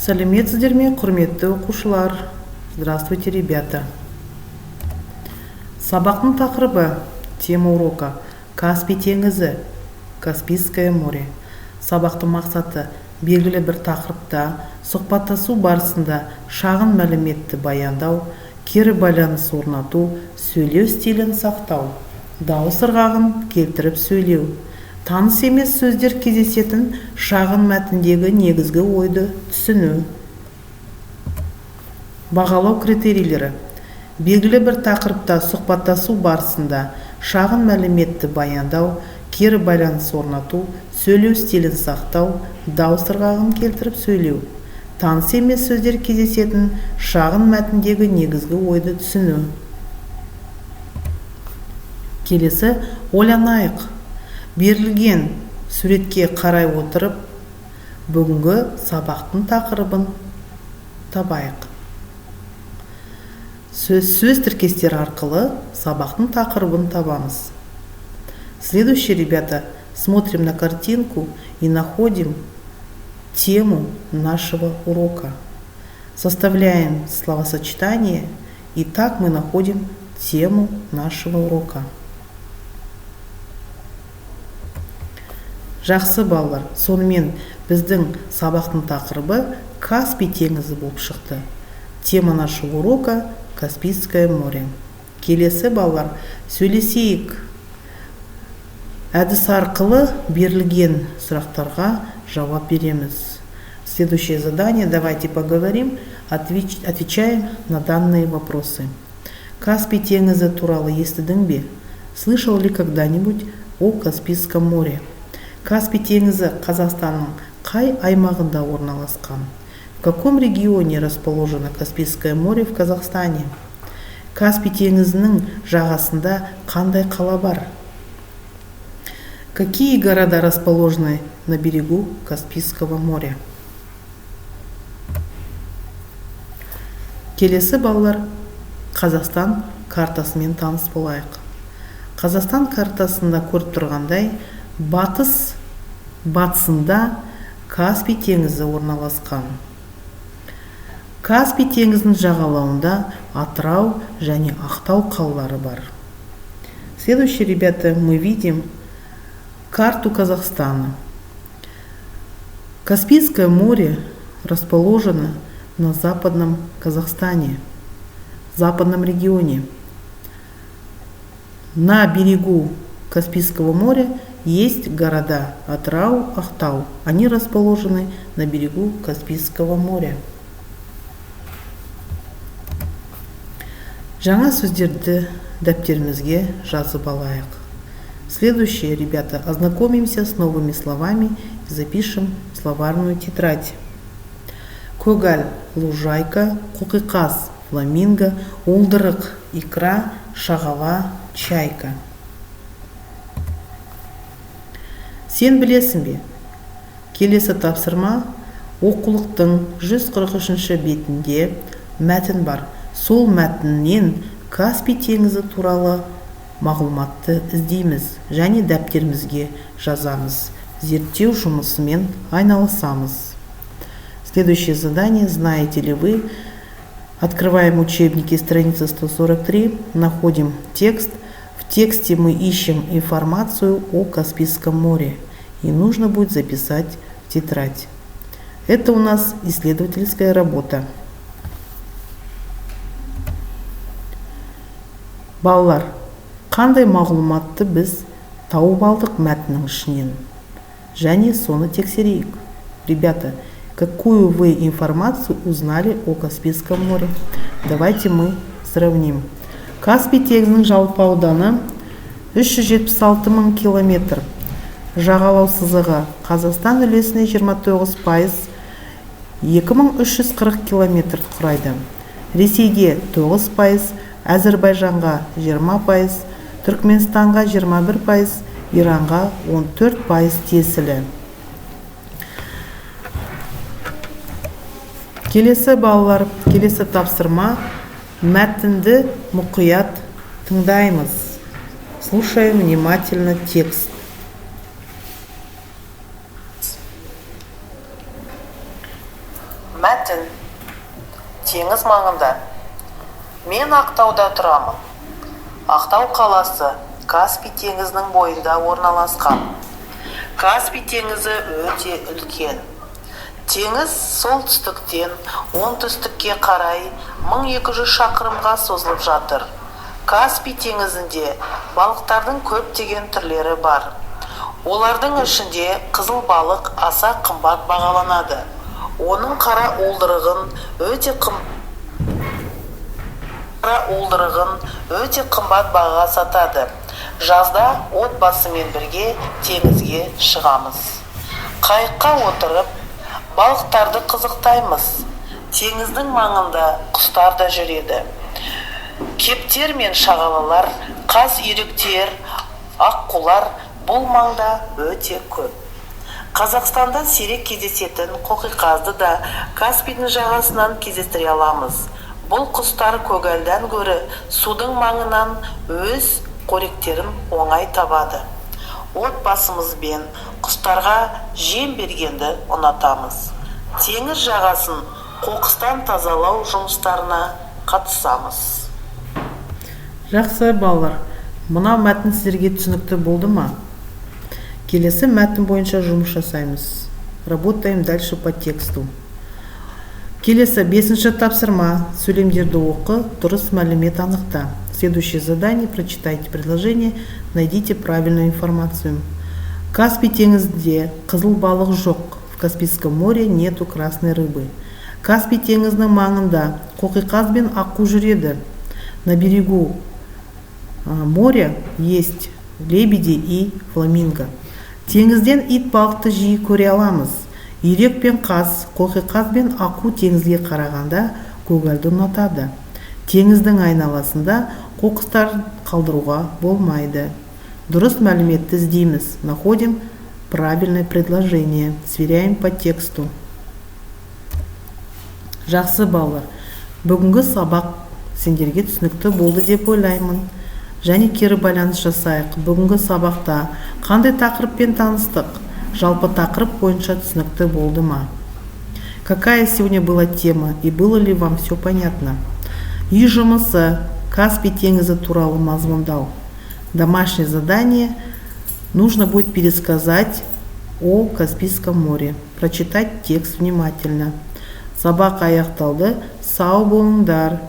Сәлеметсіздер ме, құрметті оқушылар! Здравствуйте, ребята! Сабақтың тақырыбы, тема урока: Каспий теңізі, Каспийское море. Сабақтың мақсаты: белгілі бір тақырыпта сұхбаттасу барысында шағын мәліметті баяндау, кері байланыс орнату, сөйлеу стилін сақтау, дауыс ырғағын келтіріп сөйлеу, таныс емес сөздер кездесетін шағын мәтіндегі негізгі ойды түсіну. Бағалау критерийлері: белгілі бір тақырыпта сұхбаттасу барысында шағын мәліметті баяндау, кері байланыс орнату, сөйлеу стилін сақтау, дауыс ырғағын келтіріп сөйлеу, таныс емес сөздер кездесетін шағын мәтіндегі негізгі ойды түсіну. Келесі ойланайық. Берілген суретке қарай отырып, бүгінгі сабақтың тақырыбын табайық. Сөз тіркестері арқылы сабақтың тақырыбын табамыз. Следующее, ребята, смотрим на картинку и находим тему нашего урока. Составляем словосочетание, и так мы находим тему нашего урока. Жақсы, балалар, сонымен біздің сабақтың тақырыбы Каспий теңізі болып шықты. Тема нашего урока – Каспийское море. Келесі, балалар, сөйлесейік әдіс арқылы берілген сұрақтарға жауап береміз. Следующее задание, давайте поговорим, отвечаем на данные вопросы. Каспий теңізі туралы естідің бе? Слышал ли когда-нибудь о Каспийском море? Каспий теңізі Қазақстанның қай аймағында орналасқан? В каком регионе расположено Каспийское море в Казахстане? Каспий теңізінің жағасында қандай қала бар? Какие города расположены на берегу Каспийского моря? Келесі, балалар, Қазақстан картасымен таныс болайық. Қазақстан картасында көріп тұрғандай, батысында Каспий теңізі орналасқан. Каспий теңізінің жағалауында Атырау және Ақтау қалалары бар. Следующее, ребята, мы видим карту Казахстана. Каспийское море расположено на западном Казахстане, западном регионе. На берегу Каспийского моря есть города Атырау, Актау. Они расположены на берегу Каспийского моря. Жаңа сөздерді дәптерімізге жазып алайық. Следующее, ребята, ознакомимся с новыми словами и запишем в словарную тетрадь. Көгал – лужайка, қоқиқаз – фламинго, уылдырық – икра, шағала – чайка. Сен білесің бе? Келесі тапсырма: оқулықтың 143 бетінде мәтін бар. Сол мәтіннен Каспий теңізі туралы мағлұматты іздейміз және дәптерімізге жазамыз. Зерттеу жұмысымен айналысамыз. Следующее задание. Знаете ли вы? Открываем учебники, страница 143, находим текст. В тексте мы ищем информацию о Каспийском море. И нужно будет записать в тетрадь. Это у нас исследовательская работа. Балалар, қандай мағлұматты біз тауып алдық мәтіннің ішінен? Және соны тексерейік. Ребята, какую вы информацию узнали о Каспийском море? Давайте мы сравним. Каспий теңізінің жалпы ауданы 376 мың километр. Жағалау сызығы Қазақстан үлесіне 29%, 2340 километр құрайды. Ресейге 9%, Әзірбайжанға 20%, Түркменстанға 21%, Иранға 14% тиесілі. Келесі, балалар, келесі тапсырма: мәтінді мұқият тыңдаймыз. Слушаем внимательно текст. Мәтін. Теңіз маңында. Мен Ақтауда тұрамын. Ақтау қаласы Каспий теңізінің бойында орналасқан. Каспий теңізі өте үлкен. Теңіз солтүстіктен оңтүстікке қарай 1200 шақырымға созылып жатыр. Каспий теңізінде балықтардың көптеген түрлері бар. Олардың ішінде қызыл балық аса қымбат бағаланады. Оның қара уылдырығын өте қымбат бағаға сатады. Жазда отбасымен бірге теңізге шығамыз. Қайыққа отырып, балықтарды қызықтаймыз. Теңіздің маңында құстар да жүреді. Кептер мен шағалалар, қаз үйректер, аққулар бұл маңда өте көп. Қазақстанда сирек кездесетін қоқиқазды да Каспийдің жағасынан кездестіре аламыз. Бұл құстар көгалдан гөрі судың маңынан өз қоректерін оңай табады. Отбасымызбен құстарға жем бергенді ұнатамыз. Теңіз жағасын қоқыстан тазалау жұмыстарына қатысамыз. Жақсы, балалар, мынау мәтін сіздерге түсінікті болды ма? Келесі мәтін бойынша жұмыс жасаймыз. Работаем дальше по тексту. Келесі, бесінші тапсырма. Сөйлемдерді оқы, дұрыс мәлімет анықта. Следующее задание: прочитайте предложение, найдите правильную информацию. Каспий теңізінде қызыл балық жоқ. В Каспийском море нету красной рыбы. Каспий теңізінің маңында қоқиқаз бен аққу жүреді. На берегу моря есть лебеди и фламинго. Теңізден ит балықты жиі көре аламыз. Үйрек пен қаз, қоқиқаз бен аққу теңізге қарағанда көгалды ұнатады. Теңіздің айналасында қоқыстар қалдыруға болмайды. Дұрыс мәліметті іздейміз. Находим правильное предложение, сверяем по тексту. Жақсы, балалар, бүгінгі сабақ сендерге түсінікті болды деп ойлаймын. Және кері байланыс жасайық. Бүгінгі сабақта қандай тақырыппен таныстық? Жалпы тақырып бойынша түсінікті болды ма? Какая сегодня была тема и было ли вам все понятно? Үй жұмысы: Каспий теңізі туралы мазмұндау. Домашнее задание: нужно будет пересказать о Каспийском море, прочитать текст внимательно. Сабақ аяқталды, сау болыңдар.